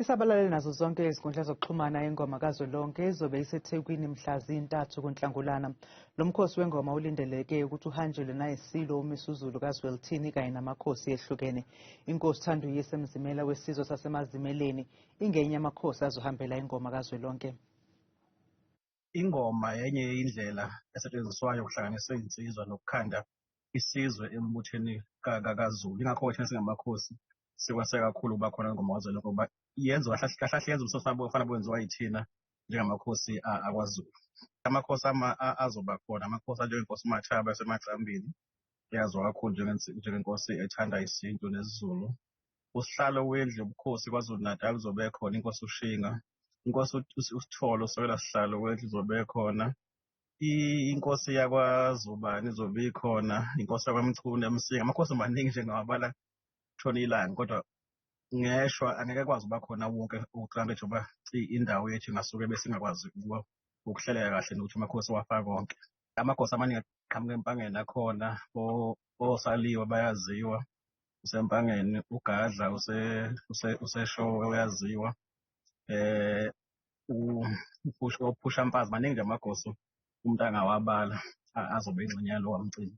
Isabalale nazo zonke izinkundla zokuxhumana ingoma kazwelonke izobe iseThekwini mhla zintathu kuNhlangulana. Lo mkhosi wengoma ulindeleke ukuthi uhanjelwe nayiSilo uMisuzulu kaZwelithini kanye namakhosi ehlukene. Inkosi Thanduyise Mzimela wesizwe saseMazimeleni ingenye yamakhosi azohambela ingoma kazwelonke. Ingoma yenye indlela esetshenziswayo ukuhlanganisa iy'nsizwa nokukhanda isizwe embuthweni kaZulu. Ingakho thina singamakhosi sikweseka kakhulu ukuba khona ingoma kazwelonke ngoba yenziwa kahle kahle yenza umsebenzi ofana wenziwa yithina njengamakhosi akwaZulu. Amakhosi azoba khona amakhosi anjengenkosi uMathaba yaseMacambini eyaziwa kakhulu njengenkosi ethanda isintu nesiZulu. Usihlalo wendlu yobukhosi KwaZulu-Natal uzobe ekhona inkosi uShinga. Inkosi uSithole uSokela Sihlalo wendlu uzobe ekhona. Inkosi yakwaZubane izobe ikhona, inkosi yakwaMchunu eMsinga. Amakhosi maningi nje ngawabala kushone ilanga kodwa ngeshwa angeke kwazi ukuba khona wonke uxange njengoba indawo yethu ingasuke besingakwazi ukuhleleka kahle nokuthi amakhosi wafaka konke. Amakhosi amaningi aqhamuka eMpangeni akhona, osaliwe bayaziwa useMpangeni, uGadla useShowe uyaziwa, ophusha mfazi, maningi nje amagoso umuntu angawabala azobe ingxenye yalowa mcimbi.